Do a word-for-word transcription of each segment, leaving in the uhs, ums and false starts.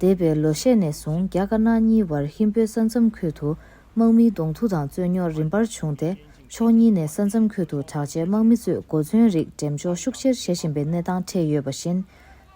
འདས་པའི་ལོ་ཤས་ནས་བཟུང་རྒྱ་དཀར་ནག་གཉིས་བར་ཧིན་བོད་ས་མཚམས་ཁུལ་དུ་དམག་མིའི་གདོང་ཐུག་དང་རྩོད་རྙོག་རིམ་པར་བྱུང་སྟེ། ཕྱོགས་གཉིས་ནས་ས་མཚམས་ཁུལ་དུ་དྲག་ཆས་དམག་མི་ཚོས་གོ་མཚོན་རིགས་འགྲེམས་འཇོག་ཤུགས་ཆེར་བྱེད་བཞིན་པའི་གནས་སྟངས་འཕྲད་ཡོད་པ་བཞིན།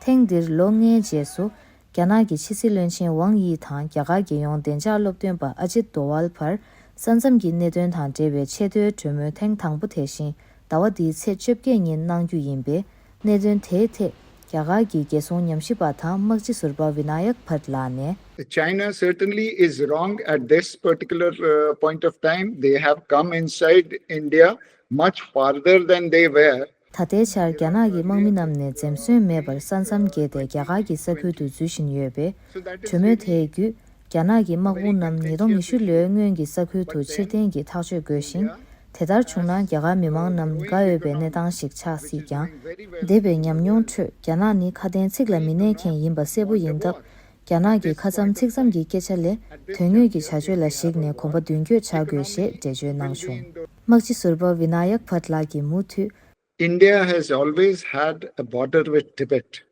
ཐེངས་འདིར་ལོ་ལྔའི་རྗེས་སུ། རྒྱ་ནག་གི་ཕྱི་སྲིད་བློན་ཆེན་ཝང་དབྱི་དང་རྒྱ་གར་རྒྱལ་ཡོངས་བདེ་འཇགས་སློབ་སྟོན་པ་ཨ་ཇིད་དོ་ཝལ་བར། ས་མཚམས་ཀྱི་གནད་དོན་དང་འབྲེལ་བའི་ཆེས་མཐོའི་གྲོས་མོལ་ཐེངས་དང་པོ་དེ་བཞིན་ཟླ་བ་འདིའི་ཚེས་བཅོ་བརྒྱད་ཉིན་གནང་རྒྱུ་ཡིན་པས། གནད་དོན་དེའི་ཐད་རྒྱ་གར་གྱི་རྒྱལ་སྲུང་ཉམས་ཞིབ་པ་དང་དམག་སྤྱི་ཟུར་པ་ཝི་ན་ཡག་བྷཊ་ལགས་ནས། China certainly is wrong at this particular uh, point of time. They have come inside India much farther than they were. ད་ལྟའི་ཆར་རྒྱ་ནག་གི་དམག་མི་རྣམས་ནས་འཛེམ་ཟོན་མེད་པར་ས་མཚམས་བརྒལ་ཏེ་རྒྱ་གར་གྱི་ས་ཁུལ་དུ་འཛུལ་བཞིན་ཡོད་པས། གྲོས་མོལ་དེའི་བརྒྱུད། རྒྱ་ནག་གི་དམག་དཔུང་རྣམས་ཉིས་སྟོང་ཉི་ཤུ་ལོའི་སྔོན་གྱི་ས་ཁུལ་དུ་ཕྱིར་འཐེན་གྱིས་ཐག་གཅོད་དགོས་ཤིང་། དེ་ལྟར་བྱུང་ན་རྒྱ་གར་མི་མང་རྣམས་དགའ་འོས་པའི་གནས་སྟངས་ཤིག་ཆགས་སྲིད་ཀྱང་། འདས་པའི་ཉམས་མྱོང་ཁྲོད་རྒྱ་ནག་ནི་ཁ་དན་ཚིག་ལ་མི་གནས་མཁན་ཡིན་པ་གསལ་པོ་ཡིན་སྟབས། རྒྱ་ནག་གི་ཁ་མཚམས་ཚིག་མཚམས་ཀྱི་སྐད་ཆ་ལས་དོན་དངོས་ཀྱི་བྱ་སྤྱོད་ལ་གཞིགས་ནས་གོམ་པ་མདུན་སྐྱོད་བྱ་དགོས་ཞེས་འགྲེལ་བརྗོད་གནང་བྱུང་། དམག་སྤྱི་ཟུར་པ་ཝི་ན་ཡག་བྷཊ་ལགས་ཀྱིས་མུ་མཐུད། India has always had a border with Tibet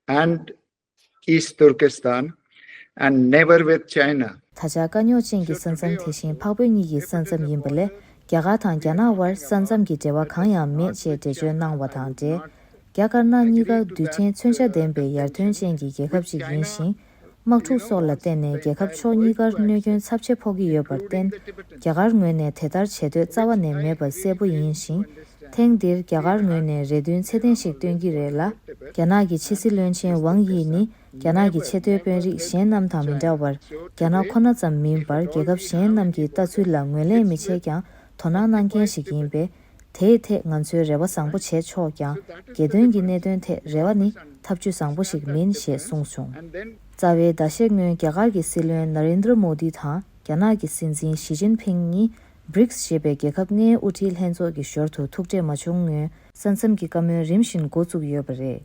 and East Turkestan and never with China. ད་ཆ་དཀའ་རྙོག་ཅན་གྱི་ས་མཚམས་དེ་བཞིན་འཕགས་བོད་གཉིས་ཀྱི་ས་མཚམས་ཡིན་པ་ལས། རྒྱ་གར་དང་རྒྱ་ནག་དབར་ས་མཚམས་ཀྱི་འབྲེལ་བ་གང་ཡང་མེད་ཅེས་འགྲེལ་བརྗོད་གནང་བ་དང་འབྲེལ། རྒྱ་དཀར་ནག་གཉིས་ཀ་རྡུལ་ཕྲན་མཚོན་ཆ་ལྡན་པའི་ཡར་ཐོན་ཅན་གྱི་རྒྱལ་ཁབ་ཅིག་ཡིན་ཞིང་། དམག་འཁྲུག་སོགས་ལ་བརྟེན་ནས་རྒྱལ་ཁབ་ཕྱོགས་གཉིས་ཀར་གནོད་སྐྱོན་ཚབས་ཆེ་ཕོག་གི་ཡོད་པར་བརྟེན། རྒྱ་གར་ངོས་ནས་དེ་ལྟར་བྱེད་འདོད་རྩ་བ་ནས་མེད་པ་གསལ་པོ་ཡིན་ཞིང་། ཐེངས་འདིར་རྒྱ་གར་ངོས་ནས་རེ་འདུན་ཚད་ལྡན་ཞིག་བཏོན་གྱི་རེད་ལ། རྒྱ་ནག་གི་ཕྱི་སྲིད་བློན་ཆེན་ཝང་དབྱི་ནི། རྒྱ་ནག་གི་ཆེས་མཐོའི་དཔོན་རིགས་གཞན་རྣམས་དང་མི་འདྲ་བར། རྒྱ་ནག་ཁོ་ན་ཙམ་མིན་པར་རྒྱལ་ཁབ་གཞན་རྣམས་ཀྱི་ལྟ་ཚུལ་ལ་ངོས་ལེན་མི་བྱེད་ཀྱང་དོ་སྣང་གནང་མཁན་ཞིག་ཡིན་པས། དེའི་ཐད་ང་ཚོས་རེ་བ་བཟང་པོ་བྱས་ཆོག་ཀྱང་། རྒྱལ་དོན་གྱི་གནད་དོན་ཐད་རེ་བ་ནི་ཐབས་ཇུས་བཟང་པོ་ཞིག་མིན་ཞེས་གསུངས་བྱུང་། རྩ་བའི་ཟླ་ཤས་སྔོན་རྒྱ་གར་གྱི་སྲིད་བློན་ན་རེན་དྲ་མོ་དི་དང་རྒྱ་ནག་གི་སྲིད་འཛིན་ཞི་ཅིན་ཕིང་གཉིས་བྷི་རིགས་ཞེས་པའི་རྒྱལ་ཁབ་ལྔའི་དབུ་ཁྲིད་ལྷན་ཚོགས་ཀྱི་ཞོར་དུ་ཐུག་འཕྲད་མ་བྱུང་སྔོན། ས་མཚམས་ཀྱི་བཀའ་མོལ་རིམ་བཞིན་འགོ་བཙུགས་ཡོད་པ་རེད།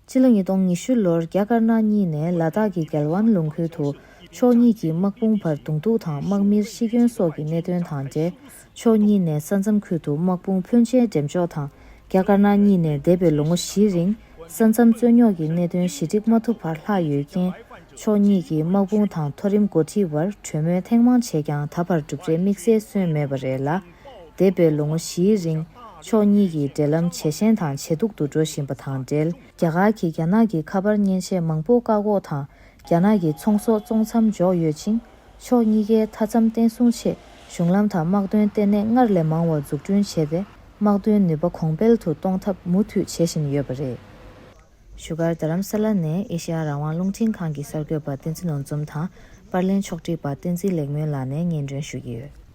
སྤྱི་ལོ་ཉིས་སྟོང་ཉི་ཤུ་ལོར་རྒྱ་དཀར་ནག་གཉིས་ནས་ལ་དྭགས་ཀྱི་གལ་ཝན་ལུང་ཁུལ་དུ་ཕྱོགས་གཉིས་ཀྱི་དམག་དཔུང་བར་གདོང་ཐུག་དང་དམག་མིར་ཤི་སྐྱོན་སོགས་ཀྱི་གནད་དོན་དང་འབྲེལ། ཕྱོགས་གཉིས་ནས་ས་མཚམས་ཁུལ་དུ་དམག་དཔུང་ཕོན་ཆེན་འགྲེམས་འཇོག་དང་། རྒྱ་དཀར་ནག་གཉིས་ནས་འདས་པའི་ལོ་ངོ་བཞིའི་རིང་ས་མཚམས་རྩོད་རྙོག་གི་གནད་དོན་ཞི་འགྲིག་མ་ཐུབ་པར་ལྷག་ཡོད་རྐྱེན། ཕྱོགས་གཉིས་ཀྱི་དམག་དཔུང་དང་མཐོ་རིམ་འགོ་ཁྲིད་བར་གྲོས་མོལ་ཐེངས་མང་བྱས་ཀྱང་ད་བར་གྲུབ་འབྲས་དམིགས་བསལ་སོན་མེད་པ་རེད་ལ། འདས་པའི་ལོ་ངོ་བཞིའི་རིང་ཕྱོགས་གཉིས་ཀྱི་འབྲེལ་ལམ་ཇེ་ཞན་དང་ཇེ་སྡུག་ཏུ་འགྲོ་བཞིན་པ་དང་འབྲེལ། རྒྱ་གར་གྱིས་རྒྱ་ནག་གི་ཁ་པར་མཉེན་ཆས་མང་པོ་བཀག་འགོག་དང་། རྒྱ་ནག་གི་ཚོང་ཟོག་བཙོང་མཚམས་འཇོག་ཡོད་ཅིང་། ཕྱོགས་གཉིས་ཀའི་མཐའ་མཚམས་བརྟན་སྲུང་ཆེད་གཞུང་ལམ་དང་དམག་དོན་ལྟེ་གནས་སྔར་ལས་མང་བ་འཛུགས་སྐྲུན་བྱས་ཏེ། དམག་དོན་ནུས་པ་གོང་འཕེལ་དུ་གཏོང་ཐབས་མུ་མཐུད་བྱེད་བཞིན་ཡོད་པ་རེད། བཞུགས་སྒར་རྡ་རམ་ས་ལ་ནས་ཨེ་ཤེ་ཡ་རང་དབང་རླུང་འཕྲིན་ཁང་གི་གསར་འགོད་པ་བསྟན་འཛིན་ནོར་འཛོམས་དང་། པར་ལེན་ཕྱོགས་སྒྲིག་པ་བསྟན་འཛིན་ལེགས་སྨོན་ལགས་ནས་སྙན་སྒྲོན་ཞུ་གི་ཡོད།